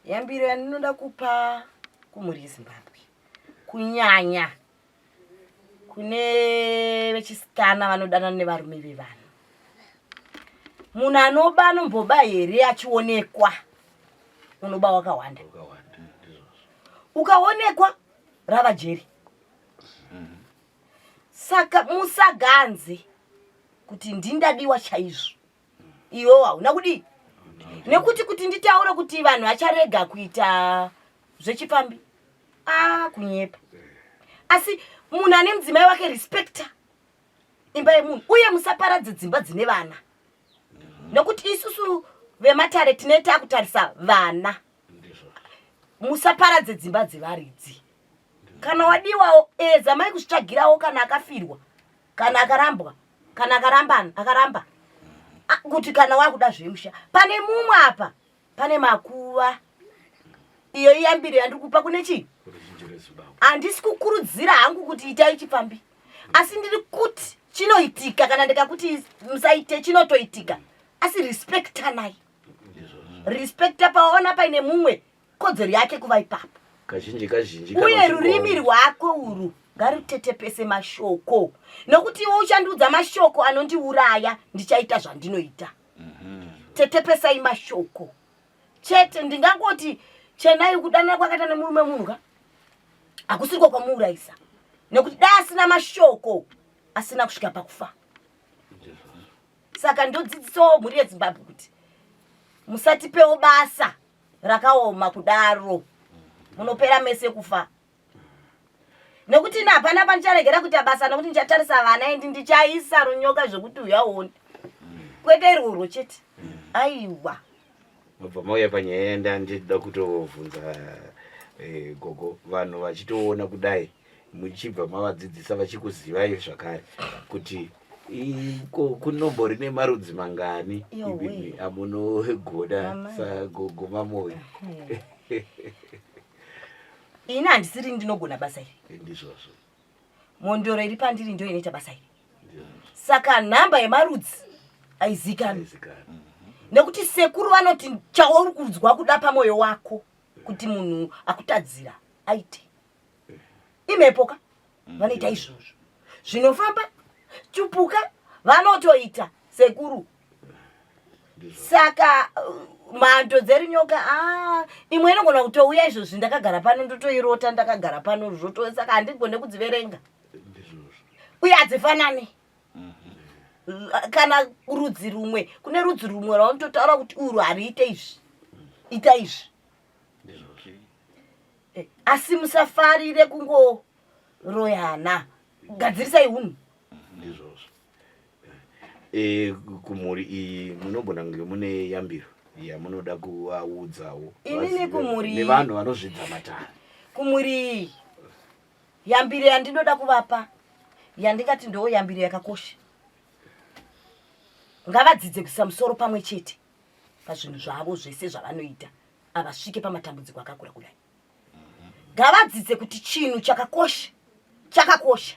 Yambiro yandinoda kupa kumhuri yeZimbabwe kunyanya kune vechisikana vanodanana nevarume vevanhu. Munhu anoba anomboba here achionekwa? Unoba wakawanda. Ukaonekwa rava jeri. Saka musaganze kuti ndindadiwa chaizvo. Iwewo hauna kudii? Nekuti kuti nditaure kuti vanhu vacharega kuita zvechipfambi, ah, kunyepa. Asi munhu ane mudzimai wake respecta imba yemunhu, uye musaparadze dzimba dzine vana, nekuti isusu vematare tine takutarisa vana. Musaparadze dzimba dzevaridzi. Kana wadiwawo edza mai kuzvitsvagirawo, kana akafirwa, kana akarambwa, kana akarambana, akaramba kuti kana wakuda zvemusha pane mumwe apa pane makuva. Iyo iyambiro yandiri kupa kune chii? Handisi kukurudzira hangu kuti itai chipfambi, asi ndiri kuti chinoitika. Kana ndikakuti musaite, chinotoitika. Asi respectanai, respecta pawaona paine mumwe, kodzero yake kuva ipapo. Kazhinji kazhinji. Uye rurimi rwako urwu ngarutetepese mashoko, nokuti iwe uchandiudza mashoko anondiuraya, ndichaita zvandinoita. Tetepesai mashoko chete. Ndingangoti Chenai kudanana kwakaita nemurume munhu ka hakusiriko kwamuurayisa, nekuti dai asina mashoko asina kusvika pakufa. Saka ndodzidzisawo mhuri yeZimbabwe kuti musatipewo basa rakaoma kudaro, munopera mese kufa, nekuti ini hapana pandicharegera kuita basa, nekuti ndichatarisa vana indi ndichaisa runyoka zvekuti uyaone, kwete irworwo chete, aiwa. Mabva mauya panyaya yandandida kutovhunza, gogo. Vanhu vachitoona kudai, muchibva mavadzidzisa vachikuzivai zvakare kuti iko kunombori nemarudzi mangani Yowe. imimi amunogona Mama. sagogo Mamoyo? Ini handisiri ndinogona basa iri. Ndizvozvo. Mhondoro iri pandiri ndo inoita basa iri. Ndizvozvo. Saka nhamba yemarudzi haizikanwi, Aizikanwa. nekuti sekuru vanoti chauri kunzwa kuda pamwoyo wako kuti munhu akutadzira aite imhepo ka vanoita izvozvo, zvinofamba chupuka vanotoita sekuru. Saka mhando dzerinyoka, ah, imwe inogona kutouya izvozvi ndakagara pano, ndotoirota ndakagara pano zvoto. Saka handigone kudziverenga. Uye hadzifanani. Kana rudzi rumwe, kune rudzi rumwe raunototaura kuti urwu hariite izvi, ita izvi. Asi musafarire kungoroyana, gadzirisai unhu. Ndizvozvo. Kumhuri iyi munogona kunge mune yambiro yamunoda kuvaudzawo Inini vazive kumhuri nevanhu vanozvidza matare. Kumhuri iyi yambiro yandinoda kuvapa, yandingati ndo yambiro yakakosha, ngavadzidze kuisa musoro pamwe chete pazvinhu zvavo zvese zvavanoita, havasvike pamatambudziko akakura kudai. Ngavadzidze kuti chinhu chakakosha chakakosha,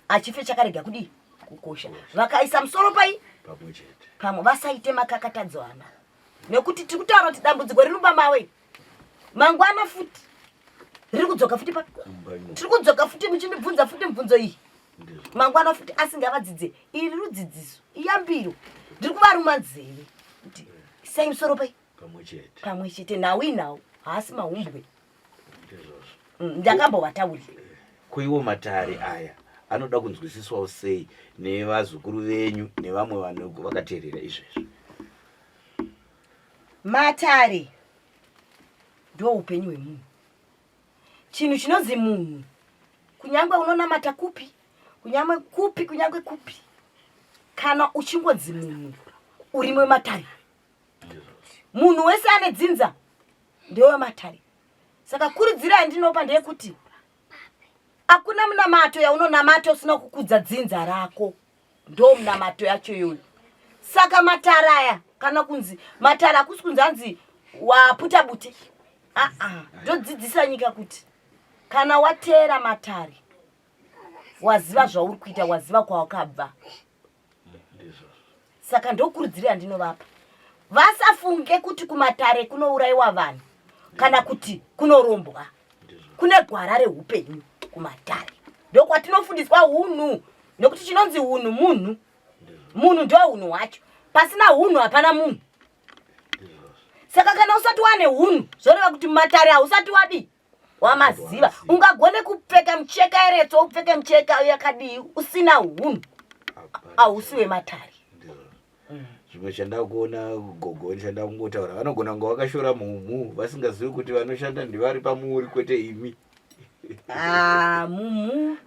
achife chakarega kudii kukosha. Vakaisa musoro pai pamwe chete, pamwe vasaite makakatadzwana, nekuti tiri kutaura kuti dambudziko riri mumba mawe, mangwana futi riri kudzoka futi pa Kumba imomo. Tiri kudzoka futi muchindibvunza futi mibvunzo iyi mangwana futi. Asi ngavadzidze, iri rudzidziso, iyambiro, ndiri kuvaruma nzeve kuti isai musoro pai pamwe chete. Pamwe chete. Nhau inhau, haasi mahumbwe. Ndizvozvo. Ndakambovataurira. Kuiwo matare aya anoda kunzwisiswawo sei nevazukuru venyu nevamwe vanhu vakateerera izvezvo? Matare ndo upenyu hwemunhu. Chinhu chinonzi munhu, kunyange unonamata kupi, kunyange kupi, kunyange kupi, kana uchingonzi munhu uri wematare. Munhu wese ane dzinza ndewematare. Saka kurudziro yandinopa ndeyekuti hakuna munamato yaunonamata usina kukudza dzinza rako, ndo munamato yacho iyoyo. Saka matare aya, kana kunzi matare, hakusi kunzi anzi waputa bute. Aa, ndodzidzisa nyika kuti kana wateera matare, waziva zvauri kuita, waziva kwawakabva. Saka ndokurudziro yandinovapa, vasafunge kuti kumatare kunourayiwa vanhu. Kana kuti kunorombwa. Kune gwara reupenyu kumatare. Ndokwatinofundiswa hunhu nekuti chinonzi hunhu munhu. Munhu ndo hunhu hwacho. Pasina hunhu hapana munhu. Saka kana usati wane hunhu zvoreva kuti matare hausati wadii wamaziva. Ungagone kupfeka mucheka eretso upfeke mucheka yakadii usina hunhu hausi wematare. Zvimwe chandakuona gogo chanda kungotaura vanogona kunge vakashora mhumhu vasingazivi kuti vanoshanda ndivari pamuri kwete imi. Ah, mumhu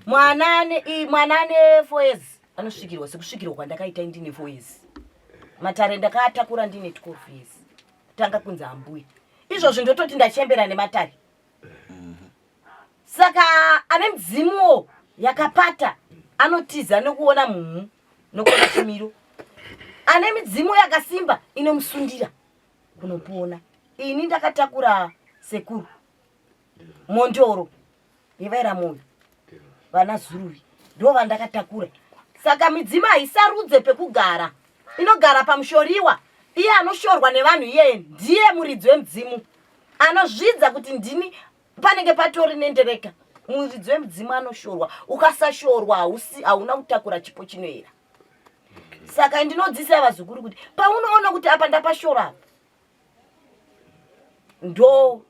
mwana ane mwana ane 4 years anosvikirwa sekusvikirwa kwandakaita ndine 4 years. Matare ndakaatakura ndine 12 years kutanga kunzi ambuya. Izvozvi ndototi ndachembera nematare. Saka ane mudzimuwo yakapata anotiza nekuona mumhu nokuona chimiro. Ane midzimu yakasimba inomusundira kunopona. Ini ndakatakura sekuru Mondoro yevaira moyo vana Zuruvi ndo vandakatakura. Saka midzimu haisarudze pekugara, inogara pamushoriwa. Iye anoshorwa nevanhu iyeye ndiye muridzi wemudzimu, anozvidza kuti ndini. Panenge patori nendereka, muridzi wemudzimu anoshorwa. Ukasashorwa hausi hauna kutakura chipo chinoera. Saka ndinodzidzisa vazukuru kuti paunoona kuti apa ndapashora apa ndo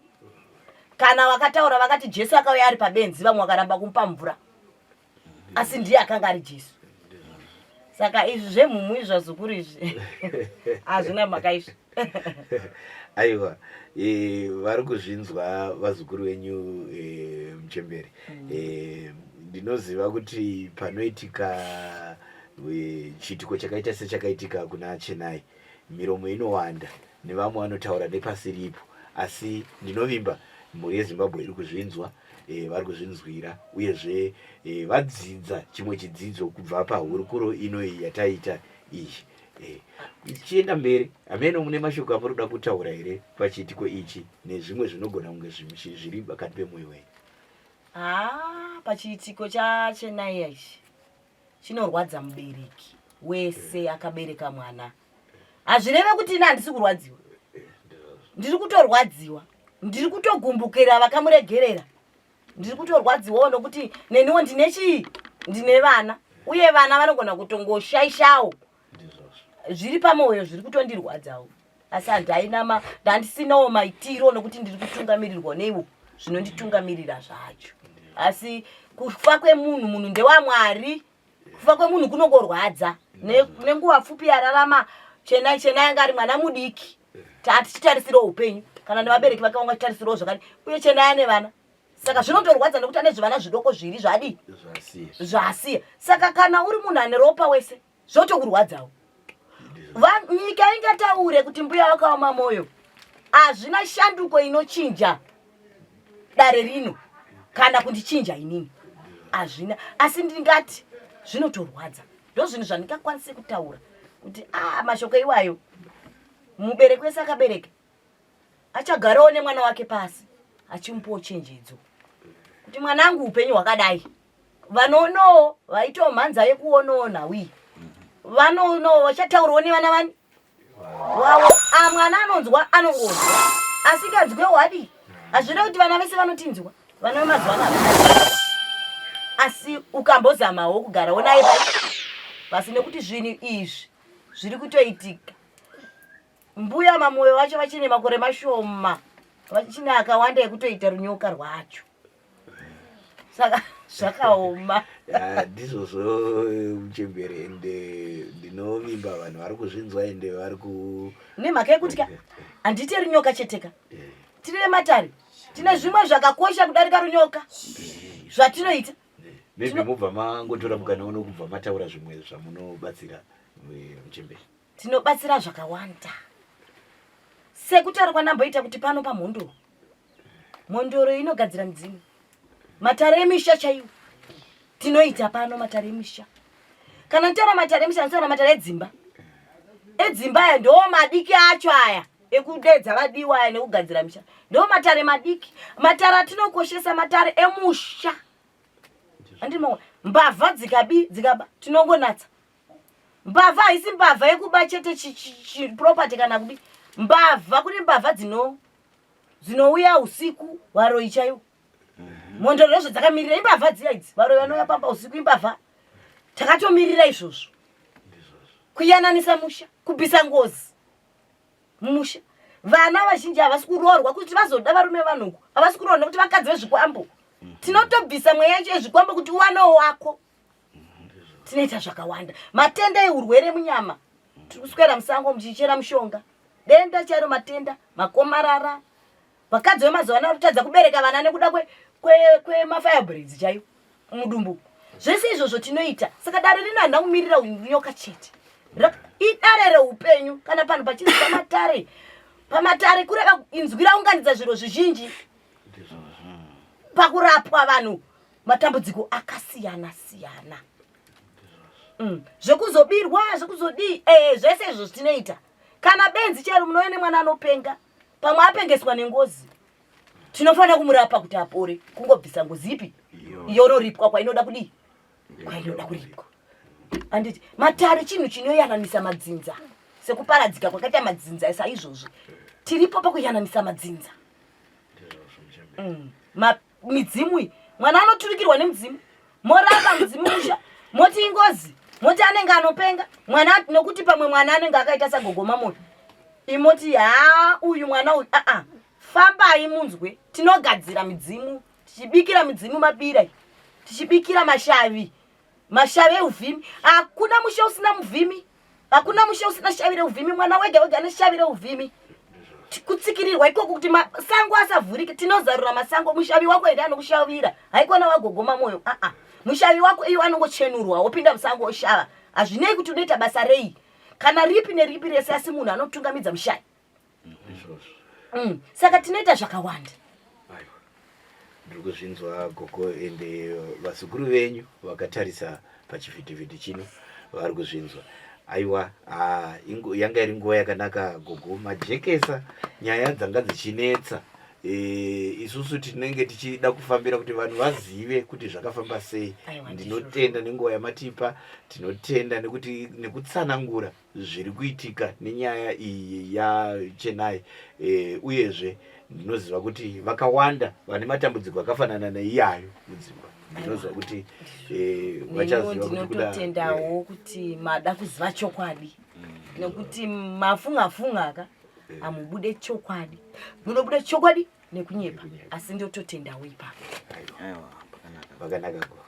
kana vakataura vakati Jesu akauya ari pabenzi, vamwe vakaramba kumupa mvura, asi ndiye akanga ari Jesu. Saka izvi zvemhumhu izvi zvazukuru izvi hazvina mhaka izvi. Aiwa, vari kuzvinzwa vazukuru venyu muchembere. Ndinoziva kuti panoitika chiitiko chakaita sechakaitika kuna Chenai, miromo inowanda nevamwe vanotaura nepasiripo, asi ndinovimba mhuri yeZimbabwe iri kuzvinzwa, vari kuzvinzwira uyezve vadzidza chimwe chidzidzo kubva pahurukuro ino iyi yataita iyi. Chienda mberi, hameno mune mashoko amuri kuda kutaura here pachiitiko ichi nezvimwe zvinogona kunge zviri pakati pemwoyo wenyu? Haa, pachiitiko chaChenai ichi chinorwadza mubereki wese akabereka mwana. Hazvireve kuti ini handisi kurwadziwa, ndiri kutorwadziwa, ndiri kutogumbukira vakamuregerera, ndiri kutorwadziwawo nokuti neniwo ndine chii, ndine vana, uye vana vanogona kutongoshaishawo. Zviri pamwoyo zviri kutondirwadzawo, asi handaina ndandisinawo maitiro nokuti ndiri kutungamirirwa neiwo zvinonditungamirira zvacho. Asi kufa kwemunhu, munhu ndewaMwari, kufa kwemunhu kunongorwadza. Nenguva pfupi yararama Chenai, Chenai anga ari mwana mudiki, tatichitarisirawo upenyu, kana nevabereki vake vanga vachitarisirawo zvakadi, uye Chenai ane vana, saka zvinotorwadza nekuti ane zvivana zvidoko zviri zvadii zvasiya. Saka kana uri munhu ane ropa wese zvotokurwadzawo. Nyika ingataure kuti mbuya vakaoma mwoyo, hazvina shanduko inochinja dare rino kana kundichinja inini, hazvina. Asi ndingati zvinotorwadza, ndo zvinhu zvandingakwanise kutaura kuti a mashoko iwayo. Mubereki wese akabereka achagarawo nemwana wake pasi achimupawo chenjedzo kuti mwanangu, upenyu hwakadai. Vanoonawo vaitawo mhanza yekuonawo nhau iyi, vanoonawo vachataurawo nevana vani wavo. A mwana anonzwa anongonzwa, asinganzwe wadii? Hazvida kuti vana vese vanotinzwa, vana vemazuva ano havana. Asi ukambozamawo kugarawo naye pasi, nekuti zvinhu izvi zviri kutoitika. Mbuya Mamoyo vacho vachine makore mashoma, vachine akawanda ekutoita runyoka rwacho, saka zvakaoma. Ndizvozvo muchembere, ende ndinovimba vanhu vari kuzvinzwa ende vari ku Nemhaka yekuti ka handite runyoka cheteka, tiri vematare, tine zvimwe zvakakosha kudarika runyoka zvatinoita. Maybe mubva mangotora mukana uno kubva mataura zvimwe zvamunobatsira, muchembere. Tinobatsira zvakawanda, sekutaura kwandamboita kuti pano paMhondoro, Mhondoro inogadzira midzimu, matare emisha chaiwo tinoita pano, matare emisha. Kana nditaura matare emisha, nditaura matare edzimba. Edzimba aya ndo madiki acho aya ekudedza vadiwa aya nekugadzira misha, ndo matare madiki. Matare atinokoshesa matare emusha. Andimo mbavha dzikabi dzikaba tinongonatsa mbavha. Haisi mbavha yekuba chete property kana kubi mbavha, kune mbavha dzino Dzinouya usiku, varoyi chaivo. Mhondoro ndozvo dzakamirira imbavha dziya idzi. Varoyi vanouya pamba usiku imbavha. Takatomirira izvozvo. Kuyananisa musha, kubvisa ngozi mumusha. Vana vazhinji havasi kuroorwa kuti vazoda varume vanhu uku. Havasi kuroorwa nekuti vakadzi vezvikwambo. Tinotobvisa mweya yacho yezvikwambo kuti uwanewo wako. Tinoita zvakawanda. Matenda ehurwere munyama. Tiri kuswera musango muchichera mushonga. Denda chairo matenda, makomarara. Vakadzi vemazuva ano kutadza kubereka vana nekuda kwemafire kwe, kwe chaiyo mudumbu. Zvese izvozvo tinoita. Saka dare rino handina kumirira nyoka chete. Idare reupenyu kana panhu pachinzi pamatare. Pamatare kureva inzwi raunganidza zviro zvizhinji. Pakurapwa vanhu matambudziko akasiyana siyana. Zvekuzobirwa, zvekuzodii, zvese izvo tinoita. Kana benzi chairo munouya nemwana anopenga, pamwe apengeswa nengozi, tinofanira kumurapa kuti apore, kungobvisa ngozi ipi yonoripwa kwainoda kudii, kwainoda kuripwa. Anditi matare chinhu chinoyananisa madzinza, sekuparadzika kwakaita madzinza saizvozvi tiripo pakuyananisa madzinza. Midzimu iyi, mwana anoturikirwa nemudzimu, morapa mudzimu musha, moti ingozi, moti anenge anopenga mwana, nokuti pamwe mwana anenge akaita sagogo Mamoyo, imoti haa uyu mwana uyu aa, fambai munzwe. Tinogadzira midzimu, tichibikira midzimu mabira, tichibikira mashavi, mashavi euvhimi. Hakuna musha usina muvhimi, hakuna musha usina shavi reuvhimi. Mwana wega wega ane shavi reuvhimi. Kutsikirirwa ikoko kuti masango asavhurike, tinozarura masango. Mushavi wako ende anokushavira, haikona wagogo Mamoyo. Aa, mushavi wako iyo anongochenurwa, wopinda musango oshava. Hazvinei kuti unoita basa rei kana ripi neripi rese, asi munhu anotungamidza mushavi. Saka tinoita zvakawanda. Ndiri kuzvinzwa gogo, ende vazukuru venyu vakatarisa pachivhitivhiti chino vari kuzvinzwa. Aiwa, yanga iri nguva yakanaka gogo, majekesa nyaya dzanga dzichinetsa. Isusu tinenge tichida kufambira kuti vanhu vazive kuti zvakafamba sei. Ndinotenda nenguva yamatipa, tinotenda nekuti nekutsanangura zviri kuitika nenyaya iyi yaChenai. Uyezve ndinoziva kuti vakawanda vane matambudziko akafanana neiyayo mudzimba, ndinoziva kuti vachaziva kuti ndinototendawo kuti mada kuziva chokwadi, nekuti mafunga funga ka hamubude chokwadi, munobuda chokwadi nekunyepa, asi ndototendawo ipapo. Vakanaka gogo.